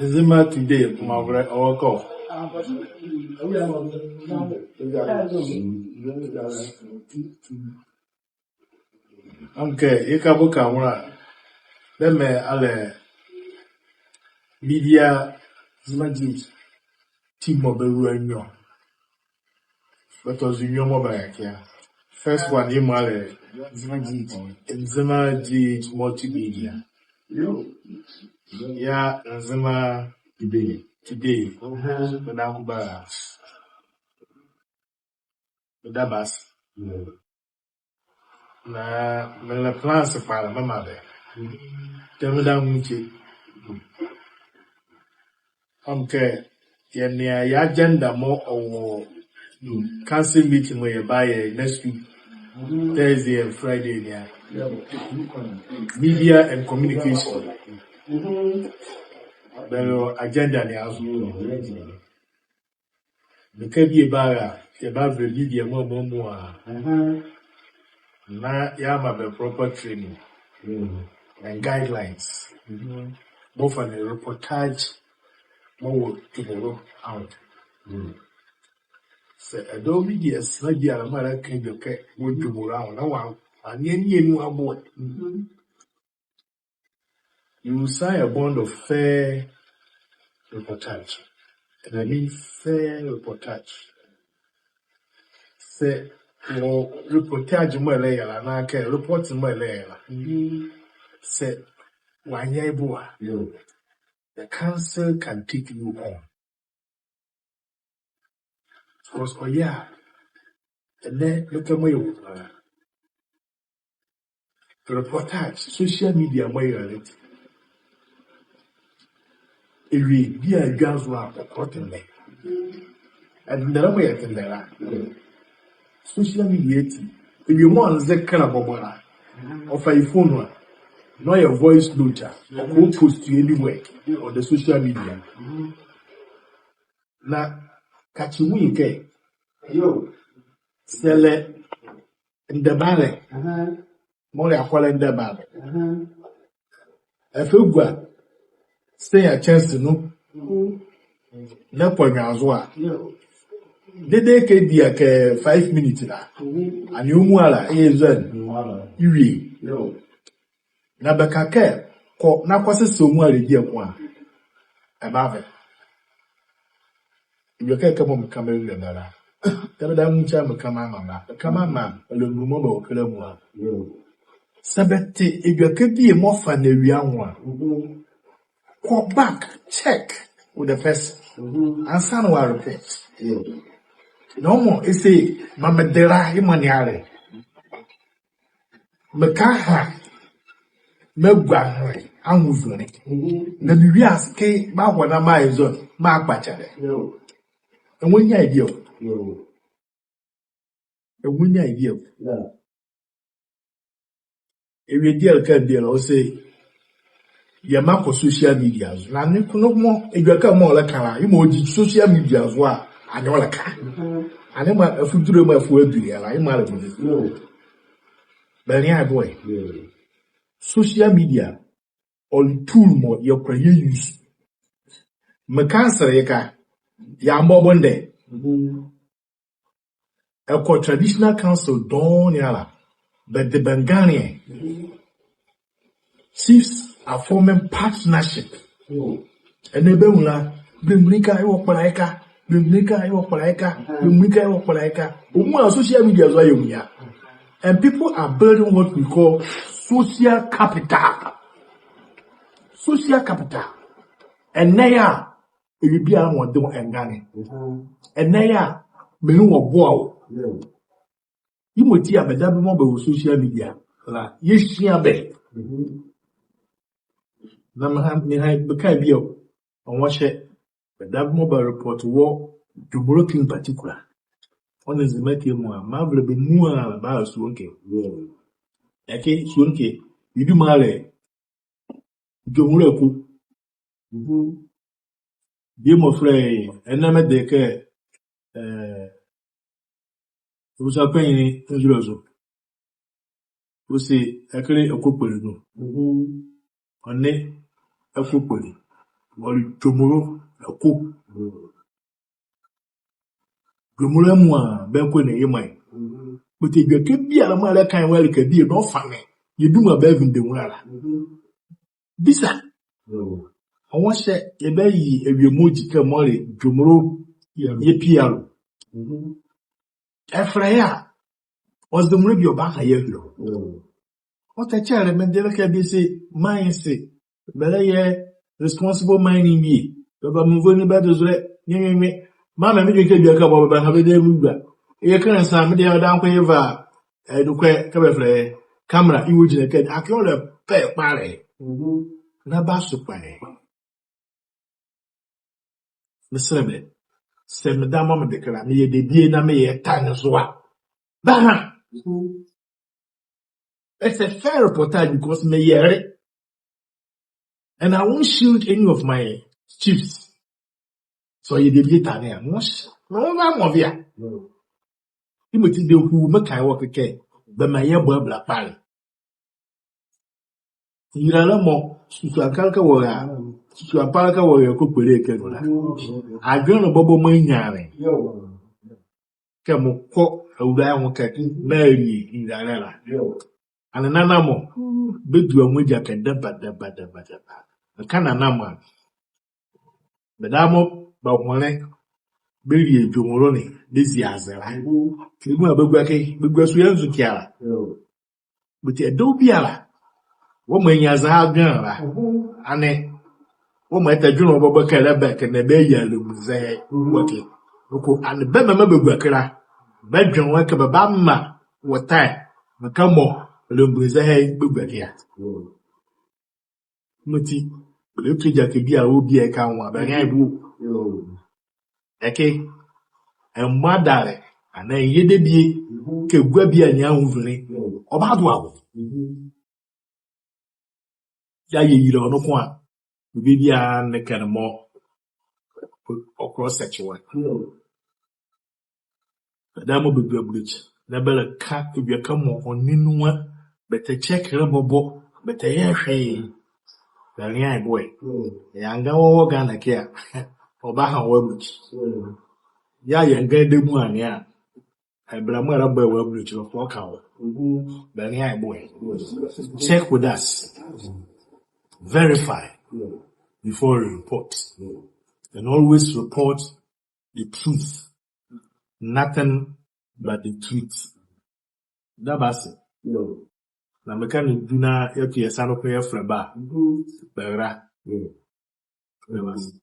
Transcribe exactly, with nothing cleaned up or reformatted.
Nzema Today, mɔɔ ɛvolɛ ɔwɔ kɔ. Okay, yeka boka nwolɛ a, bɛmɛ a le Media Nzema Gate team mɔɔ bɛwula nwiɔ. Bɛtɔ zo nwiɔ mɔɔ bɛlɛkɛ a. First one, yemɔ a le Nzema Gate, Nzema Gate Multimedia. Ya Nzema Today. Today. Bɛdabɛ bɛ a. Bɛdabɛ bɛ ase. Na melɛ plans kpalɛ memaa bɛ. Tɛ meda mo nukye. Ɔnwo kɛ yɛnea yɛ agenda mɔɔ ɔwɔ council meeting mɔɔ yɛbayɛ next week, Thursday and Friday ne a. Media and communication. Bɛwɔ agenda ne azo. Mekɛ bie bɛ a, yɛbavolɛ media mɔɔ amuala. Na yɛamaa bɛ proper training and guidelines. Mɔɔ fane reportage mɔɔ wɔ dwomro anwo. Saa ɛdawɔ media sa biala mɔɔ ɛlɛka edwɛkɛ wɔ dwomro anwo na wɔ, wɔanyia ne anu aboa. You sign a bond of fair reportage. And I mean fair reportage. Saa wɔ reportage mɔɔ ɛlɛyɛ la, anaa kɛ report mɔɔ ɛlɛyɛ la, saa wɔanyia ye boɛ a, the council can take you on. Because ɔyɛ a, ɛnɛ mekɛ mɔɔ yɛwɔ a, reportage, social media mɔɔ yɛrɛlɛte. Awie bie a edwazo a, ɔkɔ tendɛ. Ɛtendɛ la mɔɔ yɛtendɛ la, social media ati. Awie mɔɔ ɔnze kɛ la bɔbɔ la, ɔfa ye phone a, na ɔyɛ voice note a, ɔkɔ post ye anywhere on the social media. Na kakye nwu ye kɛ, saa ɛlɛ ndɛbalɛ, mɔɔ le akɔlɛ ndɛbalɛ. Ɛfa gua saa akyɛnse nu na kɔ nwiazo a, dedee kɛ bie kɛ five minutes la, ɛnee ɔmuala, ɛyɛ zone, ewie. Na bɛka kɛ kɔ na kɔsesa ɔmuala edwɛkɛ ko a, ɛbava. Edwɛkɛ kɛmɔ meka mewie biala, tɛ meda mo nukye a meka meamaa, meka meamaa alɛnlulu mɔɔ bɛwɔ kɛ la amuala. Saa bɛte edwɛkɛ bie mɔɔ fane awie anwo a, kɔ back, check with the person ansa na wɔ report. Na ɔmɔ ɛse, maa mede la, yemɔ ne a le. Meka ha, megua nwo, anwo zɔhane. Na mewie a, se kɛ mehɔ na mayɛ zɔhane, mekpakye le. Ɛnwu ɛnyia ye bieko. Ɛnwu ɛnyia ye bieko. Awie deɛ ɛleka deɛ la, ɔse yɛmaa kɔ social media zo. Na ne ko no mɔ, edwɛkɛ mɔɔ ɔlɛka la, yemɔ ɔgyi social media zo a, ɛnee ɔlɛka. Ɛnee maa afudule mɔɔ afua adule la, yemɔ a le bɔ ne. Bɛnlea ye boɛ. Social media, ɔle tool mɔɔ yɛkɔ yɛ use. Meka nzɔhane ye ka, yɛambɔ bo ndɛ. Ɛkɔ traditional council dɔɔnwo ne ala, bɛde bɛ nganleɛ. Chiefs are forming partnership. Ɛnee bɛnwu la, belemgbunli ɛhye wɔ kpalɛ ɛhye ka, belemgbunli ɛhye wɔ kpalɛ ɛhye ka, belemgbunli ɛhye wɔ kpalɛ ɛhye ka. Ɔmuala social media zo a yɛnwu ye a. And people are building what we call social capital. Social capital. Ɛnɛ ye a, awie biala mɔɔ ɔde wɔ ɛngane. Ɛnɛ ye a, menli wɔ boa wɔ. Yemɔti a bɛdabɛ mɔɔ bɛwɔ social media la, yɛhyia bɛ. Na meha, meha, meka ye bieko, ɔnwo hyɛ, bɛdabɛ mɔɔ bɛ report wɔ dwomro ɛke in particular. Ɔ nee Nzema ɛke amuala, meavolɛ bɛ muala bɛara Soronke. Ɛke Soronke, bie mɔɔ a le dwomro ɛko. Bie mɔɔ fɛlɛ ye, ɛnɛ mede kɛ, eh, Ɔbusuakpanyinli nzule zo. Ɔse ɛkile Ɛkpokpole nu. Ɔ nee Ɛkpokpole. Ɔle Dwomro Ako. Dwomro amuala bɛko ne yemɔ ye. But edwɛkɛ biala mɔɔ ɛlɛka ye wɔ ɛleka bie ne, ɔfa ne. Yɛ duma bɛvinde nwolɛ la. Bisa. Ɔnwo hyɛ yɛbayi awie mɔɔ gyi kɛ mɔɔ le Dwomro ye P R O. Ɛfɛlɛ ye a, ɔze nwolɛ bie ɔbaha yɛ ahile. Ɔtɛkyɛlɛ me ɛleka bie se, manye se bɛlɛyɛ responsible mining bie. Bɛva me nvoni bɛdo zolɛ, nwenwenwe. Mame medwenle kɛ bieko bɛbaha bɛdabɛ bɛagua. Yɛka ne saa, me deɛ ɔdaye noko yeva, ɛ, noko kɛ bɛfɛlɛ ye, camera, yewɔ gyinakɛ, akee ɔlɛ pɛ kpalɛ. Na baso kpalɛ. Mesɛlɛ bɛ, sɛ meda mɔɔ mede kɛ la, meyɛ debie na meyɛ tane zo a, bɛha. It's a fair reportage because meyɛle. And I won't shield any of my chiefs. So yɛ debie tane a, mɔɔ hyɛ, mɔɔ ba mɔɔ bie a. Yemɔti dɛ hu meka ye wɔ ɛkɛ kɛ, bɛmaa yɛbɔ abila kpalɛ. Nyilale mɔ, susuanka ɛleka wɔ ye a, susuanka ɛleka wɔ ye a, kɔkɔle ɛkɛ nu la. Adwenle ne bɔbɔ mɔɔ nyia ne. Kɛ mekɔ awulae nwo ɛkɛ, mealie nyilale la. Ɛnee nana mɔ, bɛdua nwo agyakɛ dɛba, dɛba, dɛba, dɛba. Meka nana mɔ a, bɛdabɛ mɔɔ bɛhɔle bɛlie Dwomro ne, bɛzie aze la. Ɛleka a bɛgua ɛkɛ, bɛgua sua nzo ɛkɛ ala. But ɛdawɔ biala, wɔmɔ anyia zɛhae adwenle la. Ɛnee wɔmɔ ɛtɛdwenle wɔ bɔbɔ kɛ ɛlɛba ɛkɛ na bɛaye Alegbunzɛhae. Wɔ ɛkɛ. Noko ɛnee bɛmɛ mɔɔ bɛgua ɛkɛ la, bɛdwenle wɔ ɛkɛ bɛbamaa wɔ time, meka mɔɔ Alegbunzɛhae bɛgua ɛkɛ a. Yemɔti, bɛlɛtu agyakɛ biala wɔ bie a ɛka nwo a, bɛnrɛa ye boɛ. Ɛkɛ, ɛmmɔ adalɛ, anaa ɛnyɛ debie kɛ gua bie a ne anwo vinli. Ɔbadoa wɔ. Yɛayɛ yila ɔ noko a, bie biala ne kɛ ne mɔɔ ɔkɔ cross section wɔ. Bɛdabɛ mɔɔ bɛgua bulokyi na bɛlɛka edwɛkɛ mɔɔ ɔnle nu a, bɛtɛkyɛkele bɔbɔ, bɛtɛyɛ hwee. Bɛnrɛa ye boɛ. Yɛanga wɔ wɔ Ghana ɛkɛ a, ɔbaha wɔ abulokyi. Yɛanga debie a ne a, ɛbɛla mɔɔ ɛlɛba wɔ abulokyi la, ɔka wɔ. Bɛnrɛa ye boɛ. Check with us. Verify before you report. And always report the truth, nothing but the truth. Daba ase. Na meka ne du na yɛto yɛ sa noko yɛfɛlɛ bɛ a, bɛrɛla. Daba ase.